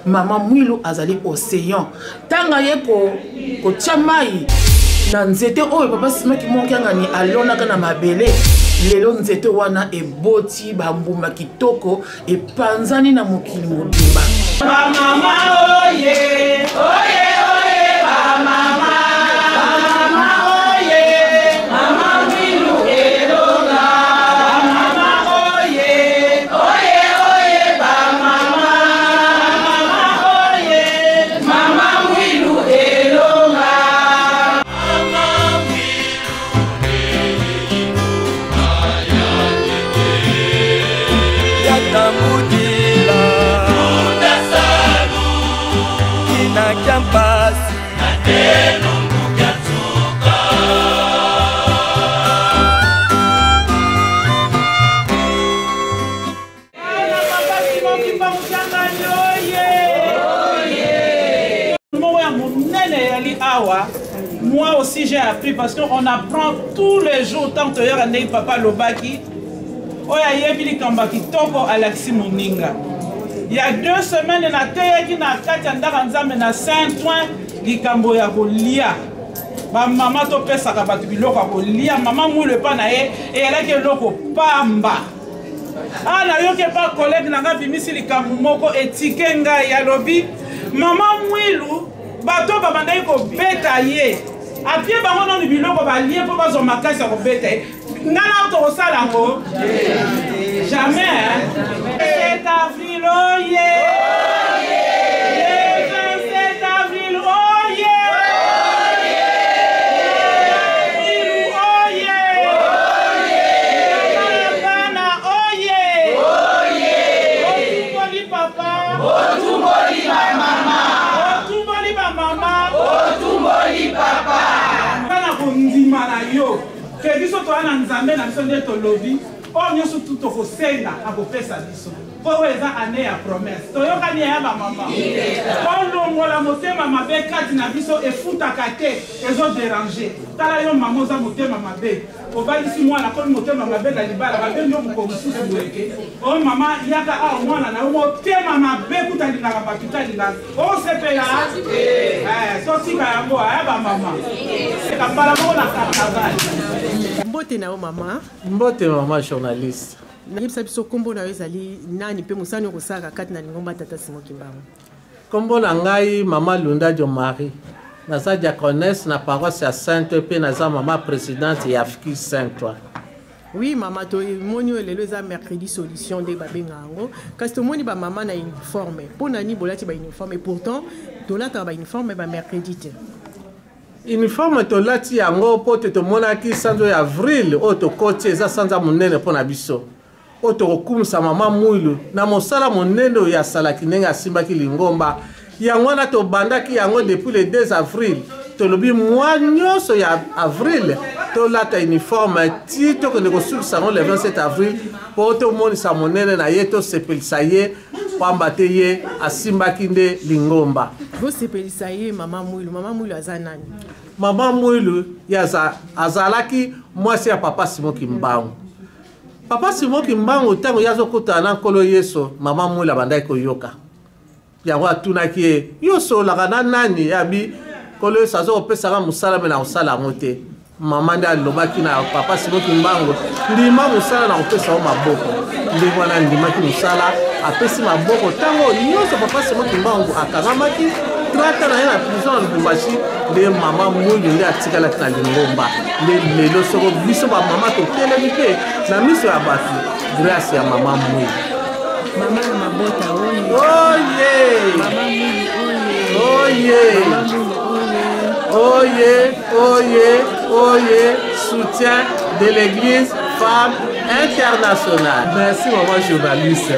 Mama Mwilu azali océan. Ntango aye kotia mai na nzete oyo papa Simon Kimbangu Kiangani alonaka na mabele, lelo nzete wana eboti bambuma kitoko epanzani na mokili mobimba. Bamama oye, oye, oye, bamama, bamama oye, mama Mwilu elonga. Bamama oye, oye, oye, bamama, bamama oye, mama Mwilu elonga. Moko ya monene eyali awa. Moi aussi j'ai appris, parce qu'on apprend tous les jours. Tant toyaka ndenge papa alobaki, oyo ayebi likambo ya kitoko alakisi moninga. Il y a 2 semaines nateyaki na kati ya ndako ya Nzambe na Saint-Ouen likambo ya kolia. Bamama topesaka bato biloko ya kolia. Mama Mwilu epa na ye eyalaki eloko pamba. Nayoki epa collègue na nga bimisi likambo moko etike ngai, alobi mama Mwilu bato babandaki kobeta ye, apie bango nanu biloko balie mpo bazwa makasi ya kobeta ye. Nga na tokosala yango jamais. 7 avril oye, le 27 avril oye, Mwilu oye, bana oye, otumboli papa, otumboli ba mama, otumboli ba mama, otumboli papa. Bana kondima na yo ke biso toza na Nzambe na biso nde tolobi oyo nyonso tu tokosenga akopesa biso, mpo oyo eza année ya promesse. Toyokani ya bamama, tolongola motema mabe kati na biso, efutaka te, ezoderange. Tala yo mama oza motema mabe, obalisi mwana komi motema mabe na libala, babengi yo mokolo mosusu boyeke oyo mama yaka awa mwana na yo motema mabe kuta alingaka bato te, alingaka osepela. Totika yango aya bamama seka mbala moko na carnaval. Mbote na yo mama. Mbote mama journaliste. Nayebisa biso kombo na yo ezali nani mpe mosani okosalaka kati na lingomba Tata Simon Kimbangu? Kombo na ngai mama Lunda Dio Marie, naza diaconesse na paroisse ya Sainte mpe naza mama présidente ya AFKI Saint-Ouen. Oui mama, tomoni oyo lelo eza mercredi solution nde babenga yango, kasi tomoni ba mama na uniforme. Mpo na nini bolati ba uniforme et pourtant tolataka ba uniforme ba mercredi te? Uniforme tolati yango mpo te tomonaki sanza ya avril oyo tokoti eza sanza monene mpo na biso, oyo tokokumisa mama Mwilu na mosala monene oyo asalaki ndenge asimbaki lingomba. Yango wana tobandaki yango depuis le 2 avril, tolobi mwa nyonso ya avril tolata uniforme ti tokende kosukisa yango le 27 avril, mpo tomonisa monene na ye, tosepelisa ye, pamba te ye asimbaki nde lingomba. Bosepelisa ye mama Mwilu. Mama Mwilu aza nani? Mama Mwilu ye azalaki mwasi ya papa Simon Kimbangu. Papa Simon Kimbangu ntango ye azokutana na Nkolo Yesu, mama Mwilu abandaki koyoka. Yango atunaki ye, yo osololaka na nani? Abi, Nkolo Yesu azokopesaka mosala me na kosala yango te. Mama nde alobaki na papa Simon Kimbangu, ndima mosala na kopesa yo maboko. Ndenge wana andimaki mosala, apesi maboko. Ntango nyonso papa Simon Kimbangu akangamaki 30 na ye na prison ya Lubumbashi, nde mama Mwilu nde atikalaki na lingomba. Nde lelo soko biso bamama totelemi mpe na miso ya bato grâce ya mama Mwilu. Mama na mabota oye. Oye. Mama Mwilu oye. Oye. Mama Mwilu oye. Oye, oye, oye, soutien de l'église femme internationale. Merci maman journaliste.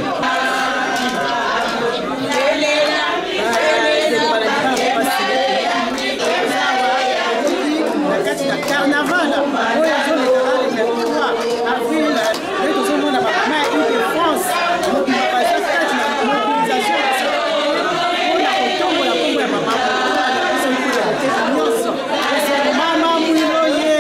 Carnaval oyo ezoleka le 23 avril, nde tozomona bamama ya Ile-de-France mobimba baza kati na mobilisation mpona kotombola nkombo ya mama biso nyonso. Mama Mwilu ye.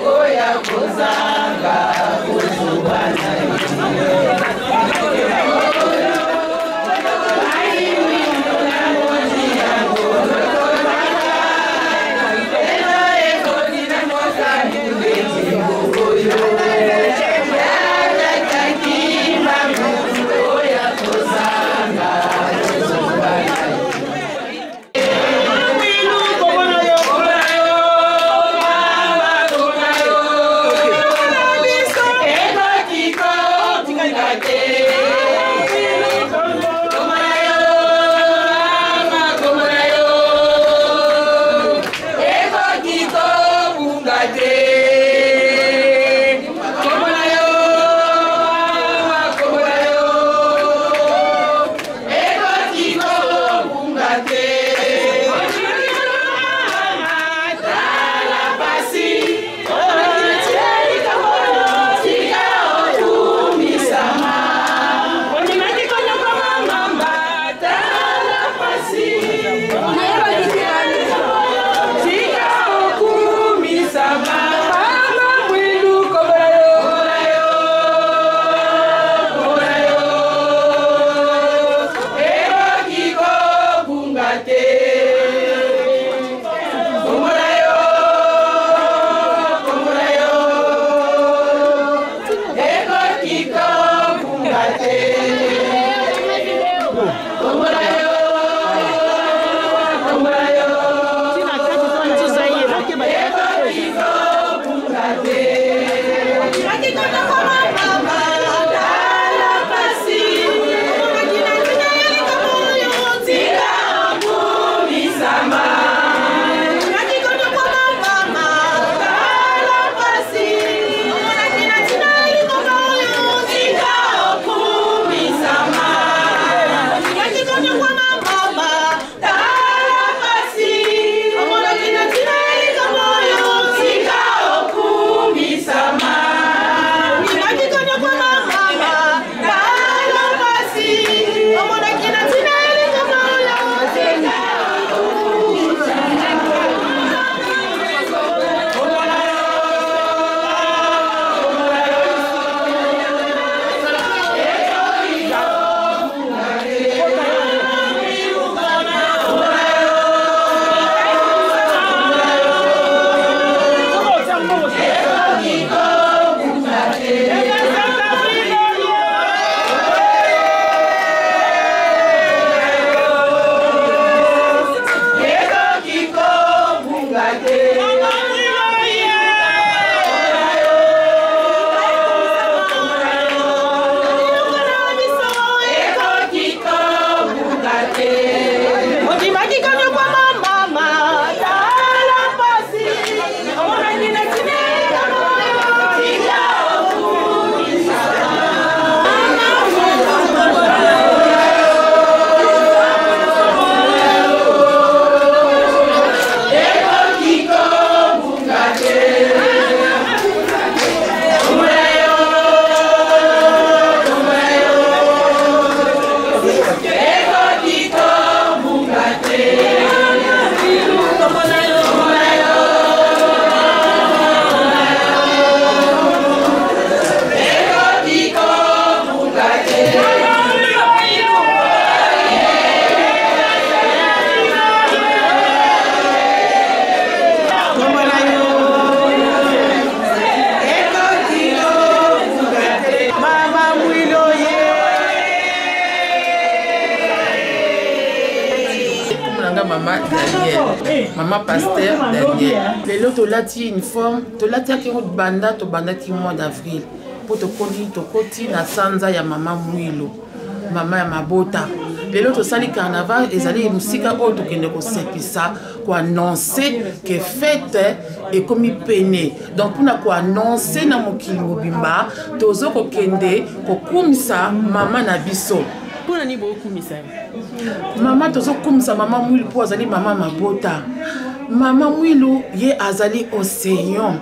Oya kozanga kozonga na Mama Daniel, mama pasteur Daniel. Lelo tolati uniforme, tolataki yango banda tobandaki mois d'avril mpo tokoli tokoti na sanza ya mama Mwilu, mama ya mabota. Lelo tosali carnaval, ezali mosika oyo tokende kosepisa koannonce ke fete ekomi pene. Donc mpona koannonce na mokili mobimba tozo kokende kokumisa mama na biso. Mpona nini bokumisa ye? Mama, tozokumisa mama Mwilu mpo azali mama mabota. Mama Mwilu ye azali océan.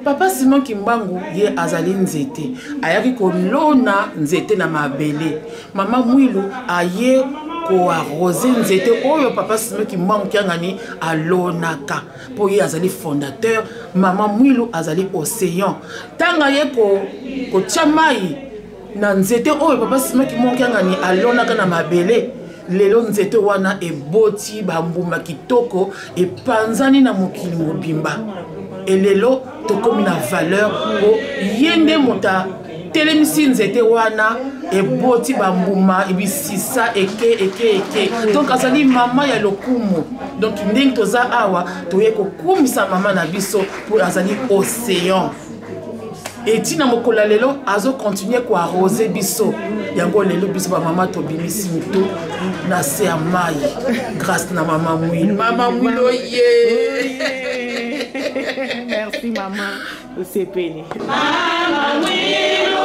Papa Simon Kimbangu ye azali nzete, ayaki kolona nzete na mabele. Mama Mwilu aye Koarrose nzete oyo papa Simon Kimbangu Kiangani alonaka, mpo ye azali fondateur, mama Mwilu azali océan. Ntango aye kotia mai na nzete oyo papa Simon Kimbangu Kiangani alonaka na mabele, lelo nzete wana eboti bambuma kitoko, epanzani na mokili mobimba. Elelo tokomi na valeur mpo ye nde moto atelemisi nzete wana, eboti bambuma, ebisisa eke eke eke. Donc azali mama ya lokumu. Donc ndenge toza awa, toye kokumisa mama na biso mpo azali océan. Etina mokolo ya lelo azokontinue koarrose biso. Yango lelo biso bamama tobimisi mito na se ya mai grâce na mama Mwilu. Mama Mwilu oye! Merci mama, osepeli. Mama Mwilu.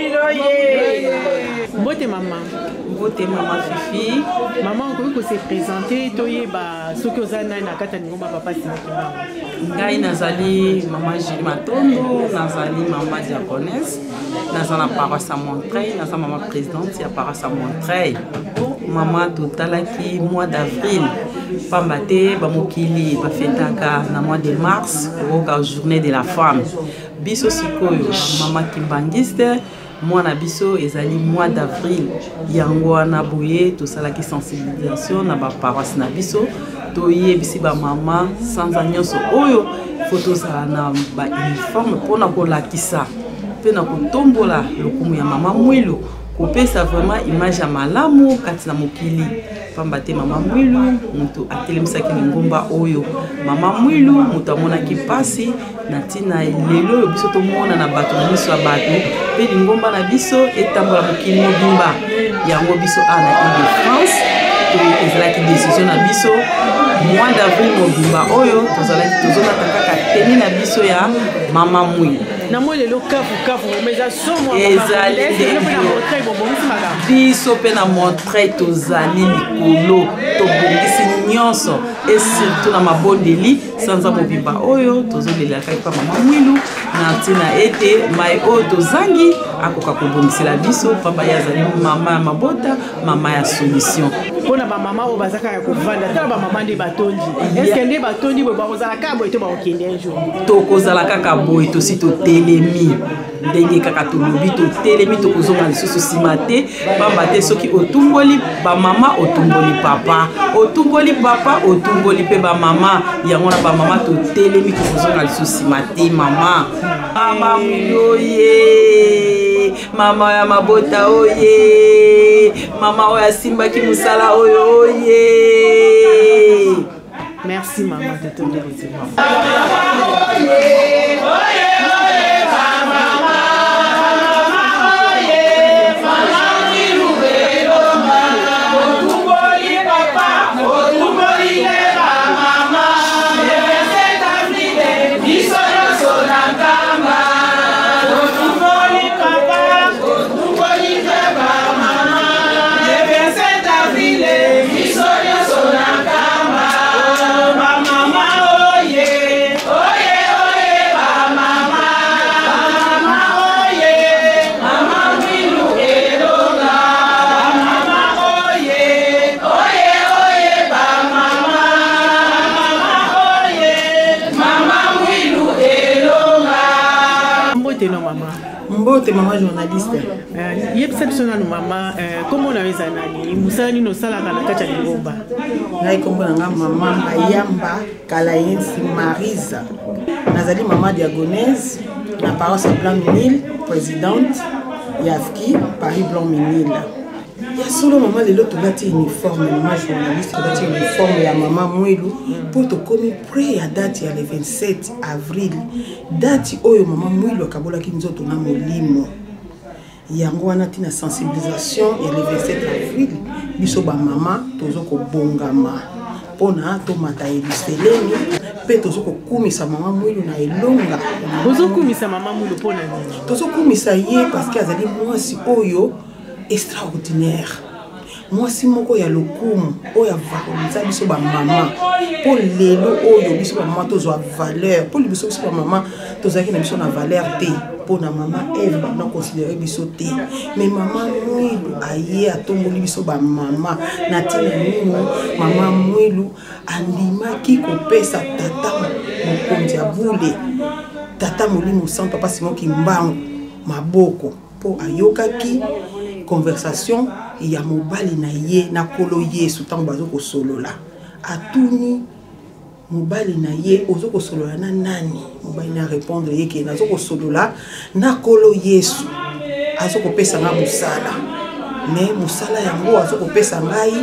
Mwilu oye! Mbote mama. Mbote mama Fifi. Mama, okoki ko se présenter, toyeba soki oza nani na kati ya lingomba Papa Simon Kimbangu? Ngai nazali mama Julie Matondo, nazali mama diaconesse, naza na paroisse ya Montreuil, naza mama présidente ya paroisse ya Montreuil. Mama, totalaki mois d'avril pamba te bamokili bafetaka na mois de mars kokoka journée de la femme. Biso sikoyo mama kimbangiste, mwana biso ezali mois d'avril, yango wana boye tosalaki sensibilisation na baparoisse na biso, toyebisi bamama sanza nyonso oyo fo tozala na bauniforme mpona kolakisa mpe na kotombola lokumu ya mama Mwilu, kopesa vraiment image ya malamu kati na mokili, pamba te mama Mwilu moto atelemisaki lingomba oyo, mama Mwilu moto amonaki mpasi na ntina lelo oyo biso tomona na bato na miso ya bato, mpe lingomba na biso etambola mokili mobimba. Yango biso a na Ile de France ezalaki décision na biso mois d'avril mobimba oyo tozalaki tozolata kaka teni na biso ya mama Mwilu. Namoni lelo kafu kafu, mais eza somo. Ezali biso mpe na Montreuil tozali likolo, tobongisi nyonso et surtout na mabondeli. Sanza mobimba oyo tozolelaka epa mama Mwilu na ntina ete mai oyo tozangi akoka kobongisela biso, pamba ye azali mama ya mabota, mama ya solution. Mpona bamama oyo baza kaka kovanda, tala bamama nde batondi, eske nde batondi boye bakozala kaka boye to bakokende un jour? Tokozala kaka boye, tosi totelemi ndenge kaka tolobi, totelemi, tokozonga lisusu nsima te, pamba te soki otumboli bamama, otumboli papa, otumboli papa, otumboli mpe bamama. Yango na bamama totelemi, tokozonga lisusu nsima te. Mama, mama Mwilu oye, mama ya mabota oye, mama oyo asimbaki mosala oyo oye. Merci mama, totondi. Mbote no mama. Mbote mama journaliste. Yebisa biso nanu mama, kombo na yo eza nani, mosala nini osalaka na kati ya lingomba? Ngai kombo na nga mama Mayamba Kalayensi Marisa, nazali mama diagonese na paroisse ya Blanc Minil, présidente ya AFKI Paris Blanc Minil. Ya solo mama, lelo tolati uniforme, mama journaliste, tolati uniforme ya mama Mwilu mpo tokomi près ya date ya le 27 avril, date oyo mama Mwilu akabolaki nzoto na molimo. Yango wana ntina sensibilisation ya le 27 avril, biso bamama tozo kobongama mpona tomata Yelusalemi mpe tozo kokumisa mama Mwilu na elonga. Ozokumisa mama Mwilu mpona nini? Tozokumisa ye parce que azali mwasi oyo extraordinaire, mwasi moko ya lokumu oyo avaloriza biso bamama, mpo lelo oyo biso bamama tozwa valeur, mpo liboso biso bamama tozalaki na biso na valeur te, mpo na mama Eve bana considere biso te. Mais mama Mwilu aye atomboli biso bamama na ntina nini? Mama Mwilu andimaki kopesa tata mokonzi ya bule, tata molimo santo Papa Simon Kimbangu maboko, mpo ayokaki conversation ya mobali na ye na Nkolo Yesu. Ntango bazo kosolola, atuni mobali na ye: "Ozo kosolola na nani?" Mobali na répondre ye ke: "Nazo kosolola na Nkolo Yesu, azo kopesa nga mosala, mais mosala yango azo kopesa ngai,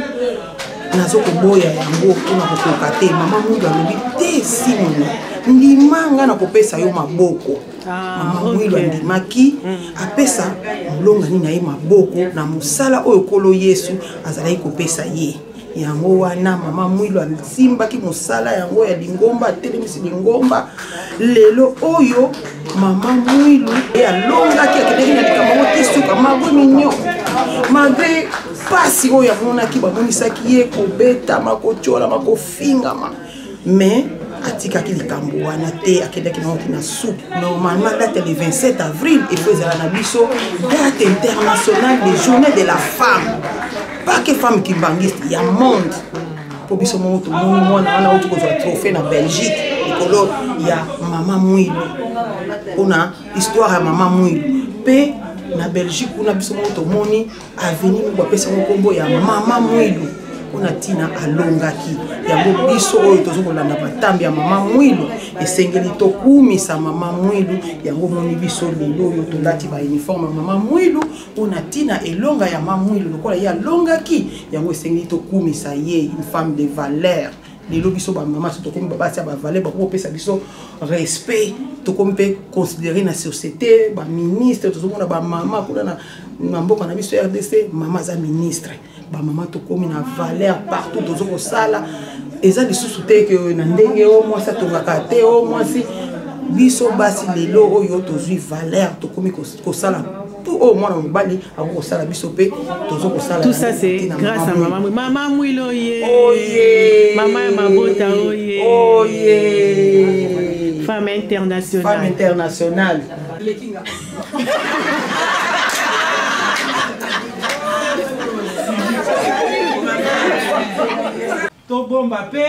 nazo koboya yango mpona kokoka te." Mama Mwilu alobi: "Te Simoni, ndima nga na kopesa yo maboko." Mama Mwilu andimaki apesa molongani na ye maboko na mosala oyo Nkolo Yesu azalaki kopesa ye. Yango wana mama Mwilu asimbaki mosala yango ya lingomba, atelemisi lingomba. Lelo oyo mama Mwilu ye alongaki, akendaki na likambo yango te suka, malgre minio, malgre pasi oyo amonaki, bamonisaki ye kobetama, kotyolama, kofingama, mais atikaki likambo wana te, akendaki nango na suka. Normalement date le 27 avril efo ezala na biso date internationale de journée de la femme, pas que femme kimbanguiste ya monde, mpo biso moko tomoni mwana wana auti kozwa trophée na Belgique likolo ya mama Mwilu, mpona histoire ya mama Mwilu. Mpe na Belgique kuna biso moko tomoni avenue moko bapesi yango nkombo ya mama Mwilu mpona ntina alongaki yango. Biso oyo toza kolanda matambi ya mama Mwilu, esengeli tokumisa mama Mwilu. Yango omoni biso lelo oyo tolati bauniforme ya mama Mwilu mpona ntina elonga ya mama Mwilu. Lokola ye alongaki yango, esengeli tokumisa ye, une femme de valeur. Lelo biso bamama so tokomi babasi ya bavaleur, bakomi kopesa biso respect, tokomi mpe considéré na société. Baministre, tozomona bamama kuna na mboka na biso RDC, mama aza ministre. Bamama tokomi na valeur partout, tozo kosala. Eza lisusu te ke na ndenge o mwasi atongaka te, o mwasi. Biso basi lelo oyo tozwi valeur, tokomi kosala tout oyo mwana mobali akoki kosala, biso mpe tozo kosala. Tout ça, c'est grâce à mama Mwilu. Mama Mwilu oye! Oye! Mama ya mabota oye! Oye! Femme internationale. Femme internationale. Tobomba mpe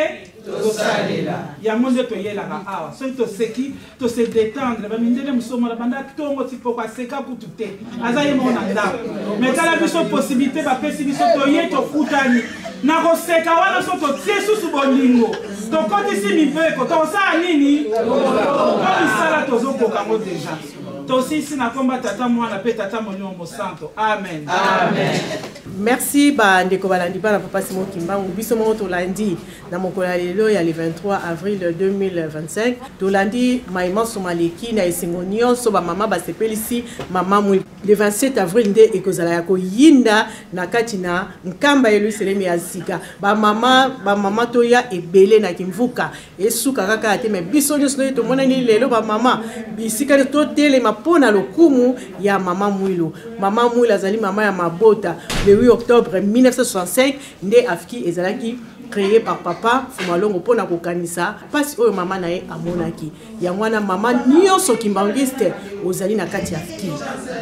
tosalela yango nde toyelaka awa. Soki toseki, tose détendre. Bamindele mosusu omona banda ntongo ti poko aseka kutu te, aza ye moko na ndako. Mais tala biso, possibilité bapesi biso, toye, tokutani na koseka wana. So totie susu bolingo, tokotisi mibeko, tokosala nini to misala, tozokoka yango déjà. Tosisi na komba Tata, Mwana mpe Tata Molimo Mosanto, amen, amen. Merci bandeko balandi bana papa Simon Kimbangu. Biso moko tolandi na mokolo ya lelo ya le 23 avril 2025, tolandi maimanso maleki na esengo nyonso. Bamama basepelisi mama Mwilu. Le 27 avril nde ekozala ya koyinda na kati na Nkamba Yelusalemi ya sika. Bamama, bamama, toya ebele na Kimvuka. Esuka kaka te, me biso nyonso ndenge tomonani lelo, bamama bisika totelema mpo na lokumu ya mama Mwilu. Mama Mwilu azali mama ya mabota. Le 8 octobre 1965 nde AFKI ezalaki créé par papa Fumalongo mpona kokanisa mpasi oyo mama na ye amonaki. Yango wana, mama nyonso kimbangiste ozali na kati ya AFKI,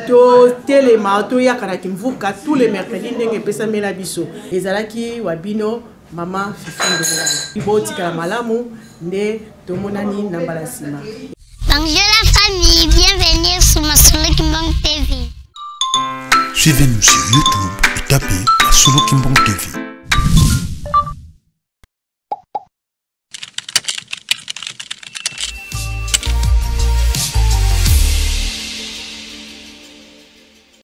totelema, toyaka na Kimvuka tous les mercredis ndenge epesamela biso. Ezalaki wa bino mama Fifi Ndongolana. Botikala malamu, nde tomonani na mbala nsima. Bonjour la famille, bienvenue sur Masolo Kimbangu TV. Suivez-nous sur YouTube et tapez Masolo Kimbangu TV.